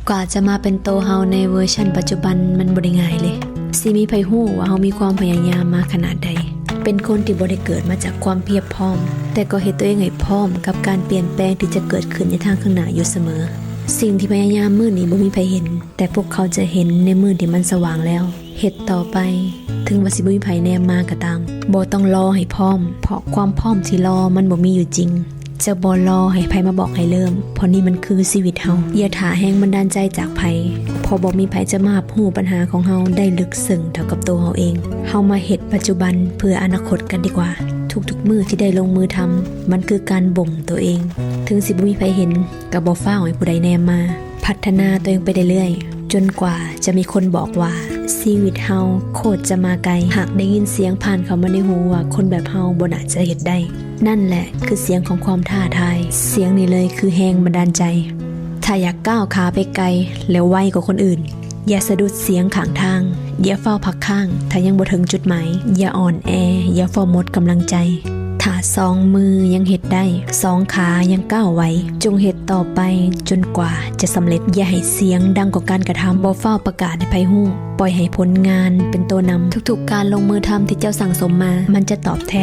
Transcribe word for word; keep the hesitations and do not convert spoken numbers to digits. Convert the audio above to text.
กว่าจะมาเป็นโตเฮาในเวอร์ชันปัจจุบันมันบ่ได้ง่ายเลย สิมีไผฮู้ว่าเฮามีความพยายามมาขนาดใด เป็นคนที่บ่ได้เกิดมาจากความเพียบพร้อม แต่ก็เฮ็ดตัวเองให้พร้อมกับการเปลี่ยนแปลงที่จะเกิดขึ้นในทางข้างหน้าอยู่เสมอ สิ่งที่พยายามมื้อนี้บ่มีไผเห็น แต่พวกเขาจะเห็นในมื้อที่มันสว่างแล้ว เฮ็ดต่อไป ถึงว่าสิบ่มีไผแนมมาก็ตาม บ่ต้องรอให้พร้อม เพราะความพร้อมที่รอมันบ่มีอยู่จริง จะบ่รอให้ไผมาบอกให้เริ่ม เพราะนี่มันคือชีวิตเฮา อย่าถ่าแรงบันดาลใจจากไผ เพราะบ่มีไผจะมารับรู้ปัญหาของเฮาได้ลึกซึ้งเท่ากับตัวเฮาเอง เฮามาเฮ็ดปัจจุบันเพื่ออนาคตกันดีกว่า ทุกๆมื้อที่ได้ลงมือทำ มันคือการบ่มตัวเอง ถึงสิบ่มีไผเห็น ก็บ่ฟ้าวให้ผู้ใดแนมมา พัฒนาตัวเองไปเรื่อยๆ จนกว่าจะมีคนบอกว่า ชีวิตเฮาโคตรจะมาไกล หากได้ยินเสียงผ่านเข้ามาในหูว่าคนแบบเฮาบ่น่าจะเฮ็ดได้ นั่นแหละคือเสียงของความท้าทาย เสียงนี้เลยคือแรงบันดาลใจ ถ้าอยากก้าวขาไปไกล แล้วไวกว่าคนอื่น อย่าสะดุดเสียงข้างทาง อย่าฟ้าวพักค้าง ถ้ายังบ่ถึงจุดหมาย อย่าอ่อนแอ อย่าฟ้าวหมดกำลังใจ ถ้าสองมือยังเฮ็ดได้ สองขายังก้าวไหว จงเฮ็ดต่อไปจนกว่าจะสำเร็จ อย่าให้เสียงดังกว่าการกระทำ บ่ฟ้าวประกาศให้ไผฮู้ ปล่อยให้ผลงานเป็นตัวนำ ทุกๆการลงมือทำที่เจ้าสั่งสมมา มันจะตอบแท